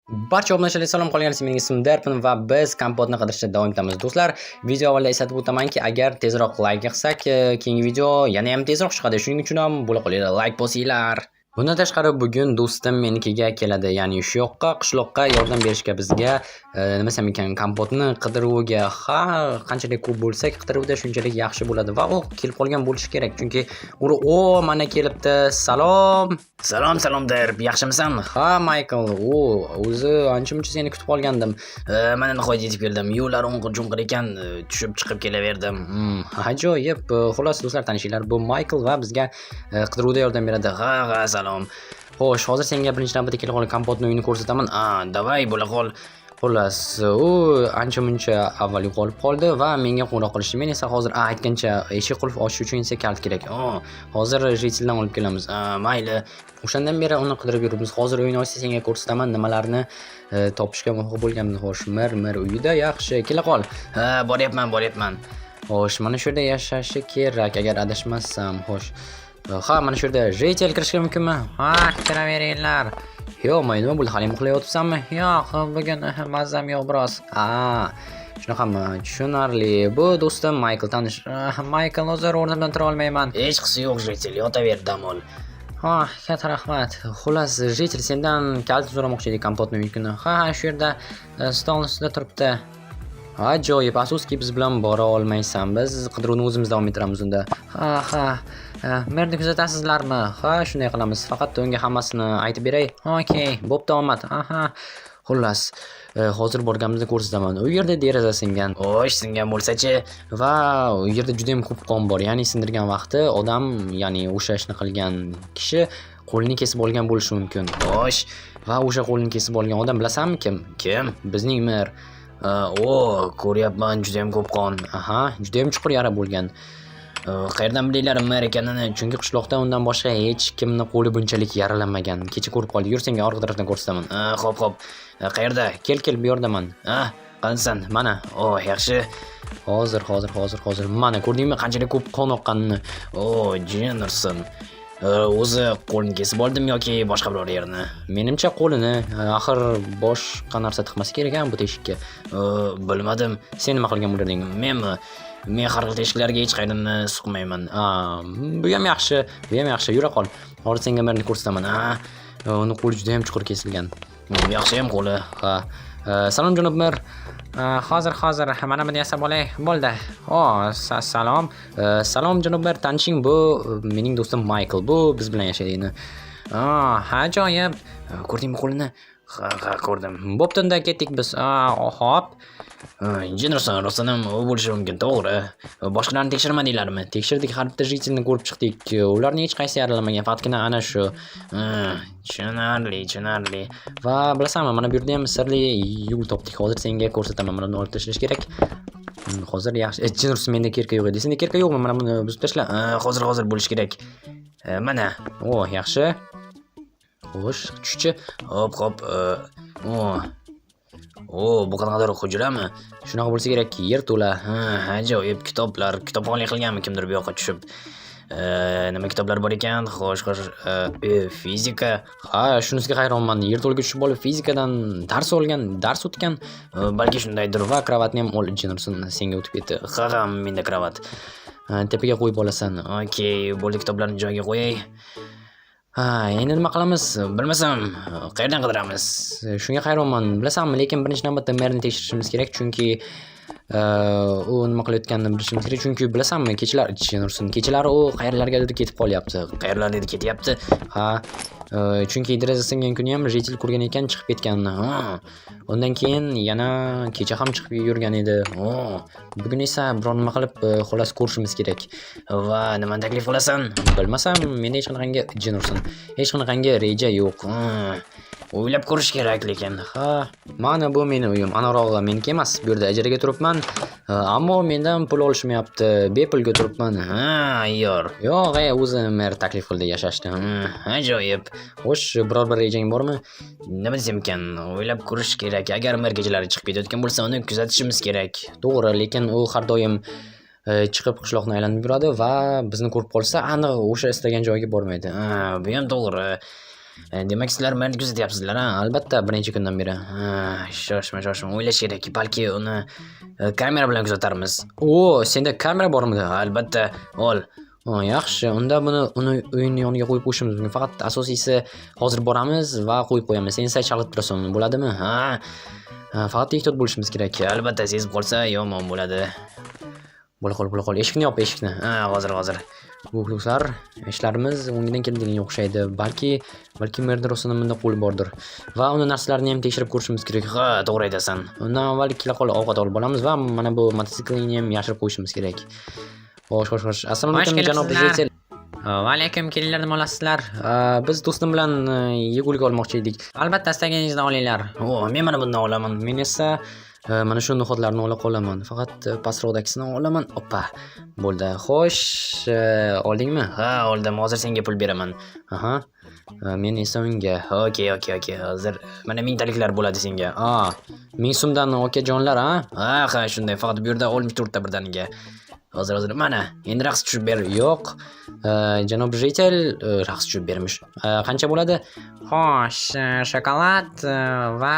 Barcha obunachilarga salom, qolganingiz, mening ismim Derpin va biz kompotni qidirishda davom etamiz. Do'stlar, video avvalida eslatib o'tamanki, agar tezroq like qilsak, keyingi video yana ham tezroq chiqadi. Shuning uchun ham bo'la qolinglar, like bosinglar. Bundan tashqari bugun do'stim menikiga keladi, ya'ni shu yoqqa, qishloqqa yordam berishga bizga, nima desam ekan, kompotni qidiruviga, ha, qanchalik ko'p bo'lsak qidiruvda, shunchalik yaxshi bo'ladi va u kelib qolgan bo'lishi kerak, chunki o, mana kelibdi. Salom. Salom, salom, Derp, yaxshimisan? Ha, Maykl, o, o'zi ancha-muncha seni kutib qolgandim. Mana nihoyat yetib keldim. Yo'llar o'nqir-chunqir ekan, tushib chiqib kelaverdim. Ajoyib. Xullas, do'stlar, tanishinglar, bu Maykl va bizga qidiruvda yordam beradi. Ha, ha, salom. Xo'sh, hozir senga birinchi navbatda kelib qolgan kompotni uyini ko'rsataman. A, давай, bo'la qol. Xullas, u ancha-muncha avval yo'qolib qoldi va menga qo'ng'iroq qilishdi. Men esa hozir, aytgancha, eshik qulf ochish uchun esa kalit kerak. O, hozir житель dan olib kelamiz. A, mayli. O'shandan beri uni qidirib yuribmiz. Hozir uyini ochsa, senga ko'rsataman nimalarni topishga muvaffaq bo'lganmiz. Xo'sh, mir uyida yaxshi. Kela qol. Ha, boryapman, boryapman. Xo'sh, mana shu yerda yashashi kerak, agar adashmasam. Xo'sh. Ha, mana shu yerda житель, kirishga mumkinmi? Ha, kiraveringlar. Yo'q, may, nima bo'ldi? Hali uxlayotibsanmi? Yo'q, bugun mazam yo'q biroz. A, shunaqami? Tushunarli. Bu do'stim Maykl, tanish. Maykl, hozir o'rnimdan tura olmayman. Hech qisi yo'q, житель, yotaver, dam ol. Ha, katta rahmat. Xullas, житель, sendan kalit so'ramoqchi edik kompotni uyini. Ha, shu yerda stol ustida turibdi. Ajoyib. Afsuski, biz bilan bora olmaysan. Biz qidiruvni o'zimiz davom ettiramiz unda. Ha, ha. Merni kuzatasizlarmi? Ha, shunday qilamiz. Faqat unga hammasini aytib beray. Okey, bo'pti, omad. Aha. Xullas, hozir borganimizda ko'rsataman. U yerda deraza singan. Xo'sh, singan bo'lsa-chi? Va u yerda juda ham ko'p qon bor. Ya'ni sindirgan vaqti odam, ya'ni o'sha ishni qilgan kishi qo'lini kesib olgan bo'lishi mumkin. Xo'sh, va o'sha qo'lini kesib olgan odam bilasanmi kim? Kim? Bizning mer. O, ko'ryapman, judayam ko'p qon. Aha, judayam chuqur yara bo'lgan. Qayerdan bilinglar mer ekanini? Chunki qishloqda undan boshqa hech kimni qo'li bunchalik yaralanmagan. Kecha ko'rib qoldik. Yur, senga orqa tarafdan ko'rsataman. Xo'p, xo'p. Qayerda? Kel, kel, bu yerdaman. Ha, qanisan? Mana. O, yaxshi. Hozir, hozir, hozir, hozir. Mana, ko'rdingmi qanchalik ko'p qon oqqanini? O, Jennerson. O'zi qo'lini kesib oldimi yoki boshqa biror yerini? Menimcha, qo'lini. Axir boshqa narsa tiqmasa kerak bu teshikka. Bilmadim. Sen nima qilgan bo'larding? Menmi? Men har xil teshiklarga hech qayerini suqmayman. A, bu ham yaxshi, bu ham yaxshi. Yura qol. Hozir senga birini ko'rsataman. A, uni qo'li juda ham chuqur kesilgan. Yaxshi ham qo'li. Ha. Salom, janob mer. Hozir, hozir, mana buni yasab olay. Bo'ldi. O, salom. Salom, janob mer, tanishing, bu mening do'stim Maykl. Bu biz bilan yashaydi. A, ajoyib. Ko'rdingmi qo'lini? Ha, ha, ko'rdim. Bo'pti, unda ketdik biz. A, hop. Jennerson, rostdan ham u bo'lishi mumkin, to'g'ri. Boshqalarni tekshirmadinglarmi? Tekshirdik, har bitta житель ni ko'rib chiqdik. Ularning hech qaysi yaralanmagan, faqatgina ana shu. Tushunarli, tushunarli. Va bilasanmi, mana bu yerda ham sirli yo'l topdik. Hozir senga ko'rsataman. Mana buni olib tashlash kerak. Hozir yaxshi. Jennerson, menda кирка yo'q edi. Senda кирка yo'qmi? Mana buni buzib tashla. Hozir, hozir bo'lishi kerak. Mana. O, yaxshi. Xo'sh, tushchi. Hop, hop. O. O, bu qanaqadir hujrami? Shunaqa bo'lsa kerak, yer to'la. Ha, ajoyib kitoblar. Kitobxonlik qilganmi kimdir bu yoqqa tushib? Nima kitoblar bor ekan? Xo'sh, xo'sh, fizika. Ha, shunisiga hayronman. Yerto'laga tushib olib fizikadan dars olgan, dars o'tgan. Balki shundaydir va kravatni ham ol, Jennerson, senga o'tib ketdi. Ha, ha, menda kravat. Tepaga qo'yib olasan. Okey, bo'ldi, kitoblarni joyiga qo'yay. Ha, endi nima qilamiz? Bilmasam, qayerdan qidiramiz? Shunga hayronman. Bilasanmi, lekin birinchi navbatda merni tekshirishimiz kerak, chunki u nima qilayotganini bilishimiz kerak. Chunki bilasanmi, kechalar, Jennerson, kechalari u qayerlargadir ketib qolyapti. Qayerlargadir ketyapti? Ha, chunki deraza singan kuni ham житель ko'rgan ekan chiqib ketganini. Ha, undan keyin yana kecha ham chiqib yurgan edi. O, bugun esa biror nima qilib, xullas, ko'rishimiz kerak. Va nimani taklif qilasan? Bilmasam, menda hech qanaqangi, Jennerson, hech qanaqangi reja yo'q. Ha, o'ylab ko'rish kerak lekin. Ha, mana bu meni uyim. Anavrog'i meniki emas. Bu yerda ijaraga turibman. Ammo mendan pul olishmayapti. Bepulga turibman. Ha, ayyor. Yo'q, o'zi mer taklif qildi yashashni. Ajoyib. Xo'sh, biror bir rejang bormi? Nima desam ekan, o'ylab ko'rish kerak. Agar mer kechalari chiqib ketayotgan bo'lsa, uni kuzatishimiz kerak. To'g'ri, lekin u har doim chiqib qishloqni aylanib yuradi va bizni ko'rib qolsa, aniq o'sha istagan joyiga bormaydi. Ha, bu ham to'g'ri. Demak, sizlar meni kuzatyapsizlar, ha? Albatta, bir necha kundan beri. Ha, shoshma, shoshma, o'ylash kerak. Balki uni kamera bilan kuzatarmiz. O, senda kamera bormidi? Albatta, ol. O, yaxshi. Unda buni uni uyini yoniga qo'yib qo'yishimiz mumkin. Faqat asosiysi hozir boramiz va qo'yib qo'yamiz. Sen esa chalg'itib turasan uni, bo'ladimi? Ha. Ha, faqat ehtiyot bo'lishimiz kerak. Albatta, sezib qolsa yomon bo'ladi. Bo'la qol, bo'la qol. Eshikni yop, eshikni. Ha, hozir, hozir. Bu, do'stlar, ishlarimiz o'ngidan keldiganga o'xshaydi. Balki merni rostdan bunda qo'li bordir. Va uni narsalarini ham tekshirib ko'rishimiz kerak. Ha, to'g'ri aytasan. Undan avval kela qol ovqat olib olamiz va mana bu mototsiklni ham yashirib qo'yishimiz kerak. Xo'sh, xo'sh, xo'sh. Assalomu Xush alaykum, janob kelibsizlar. житель. Va alaykum, kelinglar, nima olasizlar? Biz do'stim bilan yegulik olmoqchi edik. Albatta, istaganingizni olinglar. O, men mana bundan olaman. Men esa mana shu no'xatlarni ola qolaman. Faqat pastroqdagisini olaman. Oppa. Bo'ldi. Xo'sh, oldingmi? Ha, oldim. Hozir senga pul beraman. Aha. Men esa unga. Okey, okey, okey. Hozir mana mingtaliklar bo'ladi senga. A, 1000 so'mdan, okajonlar, ha? Ha, ha, shunday. Faqat bu yerda 64 ta birdaniga. Hozir, hozir. Mana, endi raqs tushib ber. Yo'q. Janob житель, raqs tushib bermish. Qancha bo'ladi? Xo'sh, shokolad va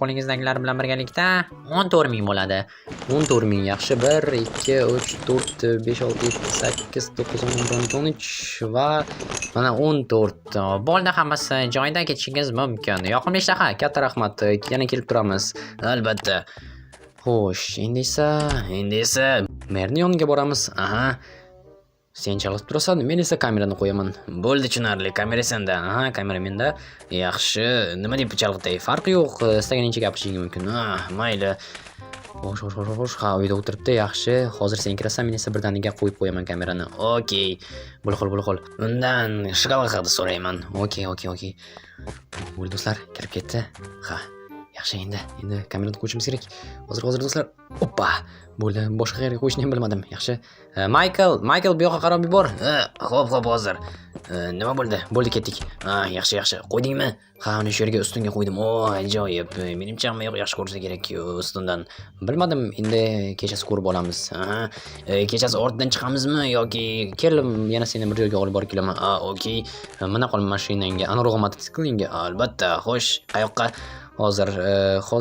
qo'lingizdagilar bilan birgalikda 14 ming bo'ladi. 14 ming, yaxshi. 1, 2, 3, 4, 5, 6, 7, 8, 9, 10, 11, 13 va mana 14. Bo'ldi, hammasi joyida, ketishingiz mumkin. Yoqimli ishtaha. Katta rahmat, yana kelib turamiz. Albatta. Xo'sh, endi esa merni yoniga boramiz. Aha. Sen chalg'itib turasan, men esa kamerani qo'yaman. Bo'ldi, tushunarli. Kamera senda. Aha, kamera menda. Yaxshi. Nima deb chalg'itay? Farqi yo'q. Istaganingcha gapirishing mumkin. Ha, mayli. Xo'sh, xo'sh, xo'sh, xo'sh. Ha, uyda o'tiribdi. Yaxshi. Hozir sen kirasan, men esa birdaniga qo'yib qo'yaman kamerani. Okey. Bo'la qol, bo'la qol. Undan shokolad haqida so'rayman. Okey, okey, okey. Bo'ldi, do'stlar, kirib ketdi. Ha. Yaxshi, endi kamerani qo'yishimiz kerak. Hozir, hozir, do'stlar. Oppa. Bo'ldi, boshqa qayerga qo'yishni ham bilmadim. Yaxshi. Michael, Michael, bu yoqqa qarab yubor. Xo'p, xo'p, hozir. Nima bo'ldi? Bo'ldi, ketdik. Ha, yaxshi, yaxshi. Qo'ydingmi? Ha, uni shu yerga, ustunga qo'ydim. O, ajoyib. Menimcha, hamma yoq yaxshi ko'rsa kerak ustundan. Bilmadim, endi kechasi ko'rib olamiz. Aha. Kechasi ortidan chiqamizmi yoki kel, yana seni bir joyga olib borib kelaman. Ha, okey. Mina qol mashinangga, anavi mototsiklingga. Albatta. Xo'sh, qayoqqa? Hozir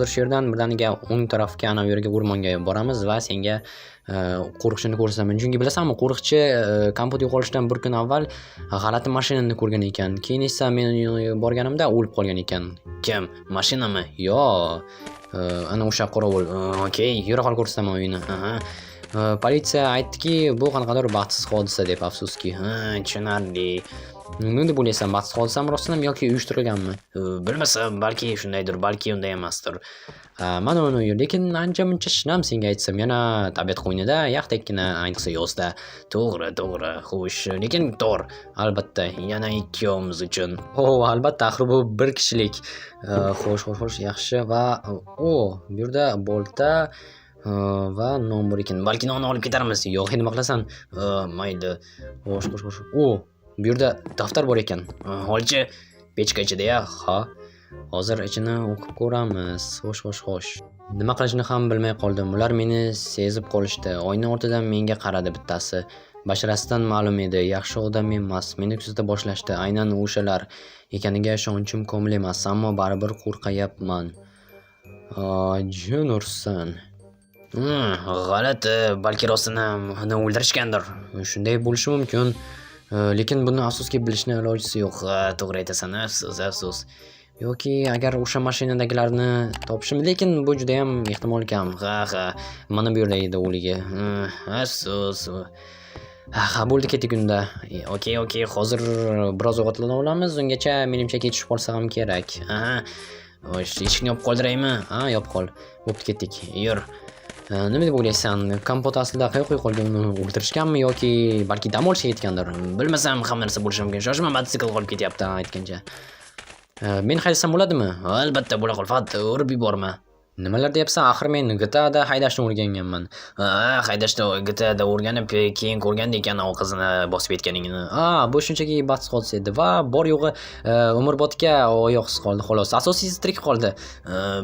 shu yerdan birdaniga o'ng tarafga, anavi yerga, o'rmonga boramiz va senga qo'riqchini ko'rsataman. Chunki bilasanmi, qo'riqchi kompot yo'qolishidan bir kun avval g'alati mashinani ko'rgan ekan. Keyin esa men borganimda o'lib qolgan ekan. Kim? Mashinami? Yo'q. Ana o'sha qorovul. Okey, yura qol, ko'rsataman uyini. Aha. Politsiya aytdiki, bu qanaqadir baxtsiz hodisa deb, afsuski. Ha, tushunarli. Nima deb o'ylaysan, baxtsiz hodisami rostdan ham yoki uyushtirilganmi? Bilmasam, balki shundaydir, balki unday emasdir. Ha, mana uni uyi, lekin ancha-muncha shinam, senga aytsam, yana tabiat qo'ynida, yaxtakkina, ayniqsa yozda. To'g'ri, to'g'ri. Xo'sh, lekin to'g'ri. Albatta, yana ikkovimiz uchun. O, albatta, axir bu bir kishilik. Xo'sh, xo'sh, xo'sh, yaxshi va o, bu yerda bolta va non bor ekan. Balki nonni olib ketarmiz. Yo'q, nima qilasan? Mayli. Xo'sh, xo'sh, xo'sh. O, bu yerda daftar bor ekan. Holchi, pechka ichida-ya. Ha. Hozir ichini o'qib ko'ramiz. Xo'sh, xo'sh, xo'sh. Nima qilishni ham bilmay qoldim. Ular meni sezib qolishdi. Oyna ortidan menga qaradi bittasi. Basharasidan ma'lum edi, yaxshi odam emas. Meni kuzata boshlashdi. Aynan o'shalar ekaniga ishonchim komil emas, ammo baribir qo'rqayapman. Jin ursin. G'alati, balki rostdan ham uni o'ldirishgandir. Shunday bo'lishi mumkin. Lekin buni, afsuski, bilishni ilojisi yo'q. Ha, to'g'ri aytasan, afsus, afsus. Yoki agar o'sha mashinadagilarni topishim, lekin bu judayam ehtimol kam. Ha. Mana bu yerda edi o'ligi. Afsus. Ha, bo'ldi, ketdik unda. Okey, okey, hozir biroz ovqatlanib olamiz. Ungacha menimcha ketishib qolsa ham kerak. Aha. Xo'sh, eshikni yopib qoldiraymi? Ha, yopib qol. Bo'pti, ketdik. Yur. Nima deb o'ylaysan? Kompot aslida qayoqqa yo'qolgan? Uni o'ldirishganmi yoki balki dam olishga ketgandir? Bilmasam, hamma narsa bo'lishi mumkin. Shoshma, mototsikl qolib ketyapti, aytgancha. Men haydasam bo'ladimi? Albatta, bo'la qol, faqat urib yuborma. Nimalar deyapsan? Axir men GTAda haydashni o'rganganman. Ha, haydashni GTAda o'rganib, keyin ko'rganda ekan u qizini bosib ketganingni. Ha, bu shunchaki baxtsiz hodisa edi va bor yo'g'i umrbodga oyoqsiz qoldi xolos. Asosiysi tirik qoldi.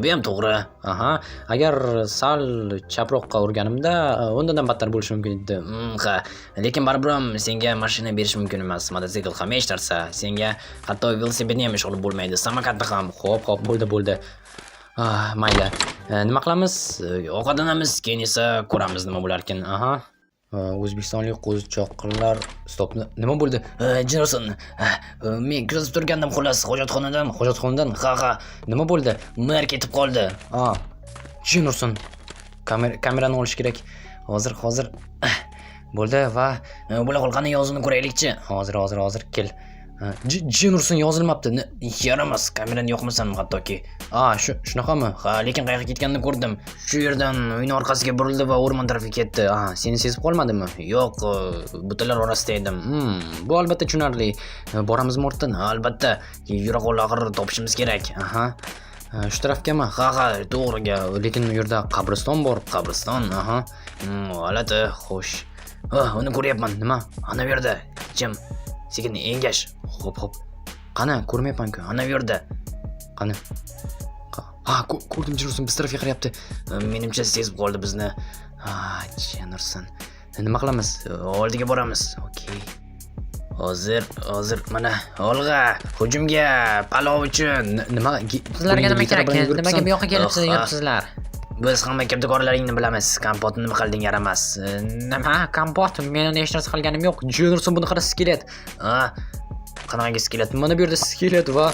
Bu ham to'g'ri. Aha, agar sal chaproqqa urganimda undan ham battar bo'lishi mumkin edi. Ha, lekin baribir ham senga mashina berish mumkin emas. Mototsikl ham hech narsa. Senga hatto velosipedni ham ish olib bo'lmaydi. Samokatni ham. Xo'p, xo'p, bo'ldi, bo'ldi. Ah, mayli. Nima qilamiz? Ovqatlanamiz, keyin esa ko'ramiz nima bo'larkin. Aha. O'zbekistonlik qo'zichoqlar. Стоп, nima bo'ldi? Jinursun, men kuzatib turgandim xullas, hojatxonadan, hojatxonadan. Ha, nima bo'ldi? Mer ketib qoldi. Ha. Jinursun. Kamerani olish kerak. Hozir, hozir. Bo'ldi va bo'la qol, qani yozuvni ko'raylikchi. Hozir, hozir, hozir kel. Jin ursin, yozilmabdi. Yaramas, kamerani yoqmasanmi hattoki. A, shu shunaqami? Ha, lekin qayerga ketganini ko'rdim. Shu yerdan uyni orqasiga burildi va o'rmon tarafga ketdi. A, seni sezib qolmadimi? Yo'q, butalar orasida edim. Bu albatta tushunarli. Boramizmi ortdan? Ha, albatta. Yura qol, axir topishimiz kerak. Aha. Shu tarafgami? Ha, to'g'riga. Lekin u yerda qabriston bor. Qabriston, aha. G'alati, xo'sh. Ha, uni ko'ryapman. Nima? Ana bu yerda. Jim. Sekin engash. Xo'p, xo'p. Qani, ko'rmayapman-ku. Ana bu yerda. Qani? Ha, ko'rdim, Jinursun biz tarafga qarayapti. Menimcha sezib qoldi bizni. Ha, Jinursun. Nima qilamiz? Oldiga boramiz. Okey. Hozir, hozir mana olg'a, hujumga, palov uchun. Nima? Sizlarga nima qo'lingda gitara kerak? bilan Nimaga yuribsan? bu yoqqa kelibsiz, Ha, yuribsizlar? Biz hamma kimdikorlaringni bilamiz. Kompotni nima qilding, yaramas? Nima? Kompot? Men uni hech narsa qilganim yo'q. Jinursun, buni qara, skelet. Ha, qanaqangi skelet? Mana bu yerda skelet va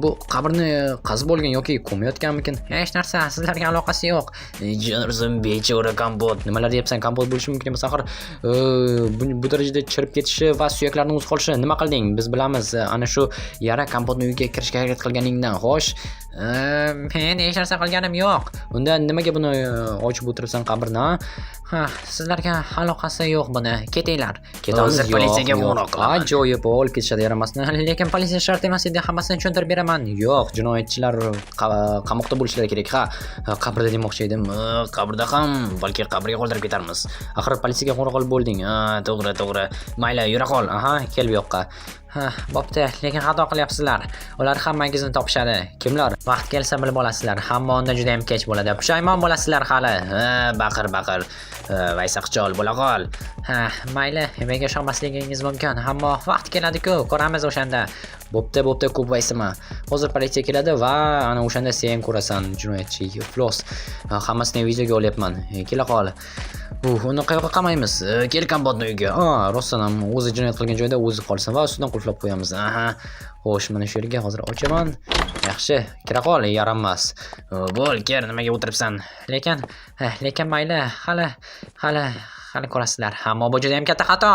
bu qabrni qazib olgan yoki ko'mayotganmikin? Hech narsa, sizlarga aloqasi yo'q. Jinursun, bechora kompot. Nimalar deyapsan? Kompot bo'lishi mumkin emas axir. Bu darajada chirib ketishi va suyaklarni o'z qolishi. Nima qilding? Biz bilamiz. Ana shu yara kompotni uyga kirishga harakat qilganingdan. Xo'sh, Men hech narsa qilganim yo'q. Unda nimaga buni ochib o'tiribsan qabrni, ha? Ha, sizlarga aloqasi yo'q buni. Ketinglar. Ketamiz, Hozir yo'q, politsiyaga yo'q. qo'ng'iroq qilaman. Ajoyib, olib ketishadi yaramasni. Lekin politsiya shart emas edi, hammasini tushuntirib beraman. Yo'q, jinoyatchilar qamoqda bo'lishlari kerak. Ha, qabrda demoqchi edim. Qabrda ham balki qabrga qoldirib ketarmiz. Axir politsiyaga qo'ng'iroq qilib bo'lding. Ha, to'g'ri, to'g'ri. Mayli, yura qol. Aha, kel bu yoqqa. Ha, bo'pti, lekin xato qilyapsizlar. Ular hammangizni topishadi. Kimlar? Vaqt kelsa bilib olasizlar. Hamma unda juda ham kech bo'ladi. Pushaymon bo'lasizlar hali. Ha, baqir, baqir. Vaysaqchol bo'la qol. Ha, mayli, menga ishonmasligingiz mumkin, ammo vaqt keladi-ku, ko'ramiz o'shanda. Bo'pti, bo'pti, ko'p vaysima. Hozir politsiya keladi va ana o'shanda sen ko'rasan jinoyatchi iflos. Ha, hammasini videoga olyapman. Kela qol. Uni qayoqqa qamaymiz? Kel kompotni uyiga. Ha, rostdan ham o'zi jinoyat qilgan joyda o'zi qolsin va ustidan qulflab qo'yamiz. Aha. Xo'sh, mana shu yerga hozir ochaman. Yaxshi, kira qol, yaramas. Bo'l, ker, nimaga o'tiribsan? Lekin, lekin mayli, hali hali hali ko'rasizlar. Ammo bu juda ham katta xato.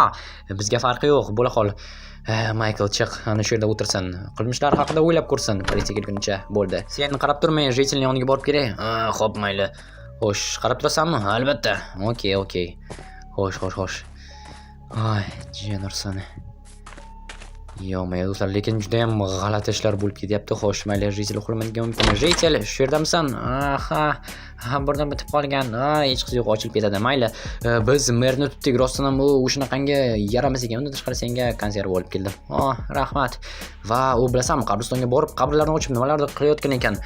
Bizga farqi yo'q, bo'la qol. Maykl, chiq, ana shu yerda o'tirsin. Qilmishlar haqida o'ylab ko'rsin politsiya kelguncha. Bo'ldi. Sen qarab tur, men житель ning yoniga borib kelay. Ha, xo'p, mayli. Xo'sh, qarab turasanmi? Albatta. Okey, okey. Xo'sh, xo'sh, xo'sh. Ay, Jennerson. Yo'q, do'stlar, lekin juda ham g'alati ishlar bo'lib ketyapti. Xo'sh, mayli, житель uxlamaydigan mumkin. Житель, shu yerdamisan? Aha, ha, burnim bitib qolgan. Ha, hech qisi yo'q, ochilib ketadi. Mayli, biz merni tutdik. Rostdan ham u shunaqangi yaramas ekan. Undan tashqari senga konserv olib keldim. Oh, rahmat. Va u, bilasanmi, qabristonga borib, qabrlarni ochib nimalardir qilayotgan ekan.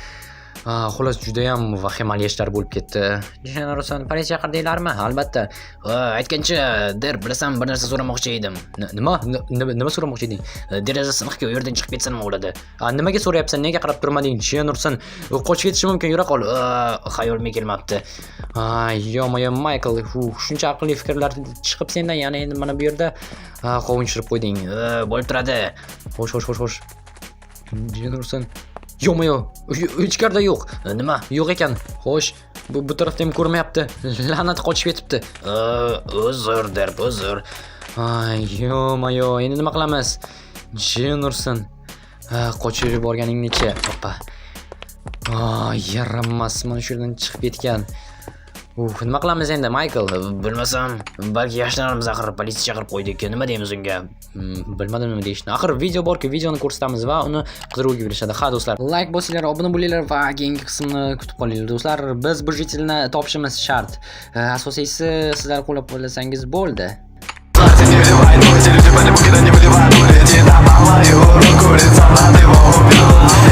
Xullas, juda ham vahimali ishlar bo'lib ketdi. Jennerson, politsiya chaqirdinglarmi? Albatta. Ha, aytgancha, Der, bilasan, bir narsa so'ramoqchi edim. Nima? Nima so'ramoqchi eding? Deraza siniqki, u yerdan chiqib ketsa nima bo'ladi? A, nimaga so'rayapsan? Nega qarab turmading? Jennerson, u qochib ketishi mumkin, yura qol. Xayolimga kelmabdi. Ay, yo-moyo, Maykl, hu, shuncha aqlli fikrlar chiqib sendan, yana endi mana bu yerda qovun tushirib qo'yding. Bo'lib turadi. Xo'sh, xo'sh, xo'sh, xo'sh. Jennerson. Yo'q-yo'q, ichkarida yo'q. Nima? Yo'q ekan. Xo'sh, bu tarafda ham ko'rmayapti. La'nat, qochib ketibdi. Uzr, derb, uzr. Ay, yo-moyo, endi nima qilamiz? Jennerson. Qochib yuborganingnichi? Oppa. Ay, yaramas, mana shu yerdan chiqib ketgan. Nima qilamiz endi, Maykl? Bilmasam, balki yashinarmiz, axir politsiya chaqirib qo'ydik. Nima deymiz unga? Bilmadim nima deyishni. Axir video borku, videoni ko'rsatamiz va uni qidiruvga berishadi. Ha, do'stlar, layk bosinglar, obuna bo'linglar va keyingi qismni kutib qolinglar, do'stlar. Biz bu житель ni topishimiz shart. Asosiysi sizlar qo'llab-quvvatlasangiz bo'ldi. Не вливай, но эти люди по нему, когда не выливают. Лети на малую руку, лица над его убил.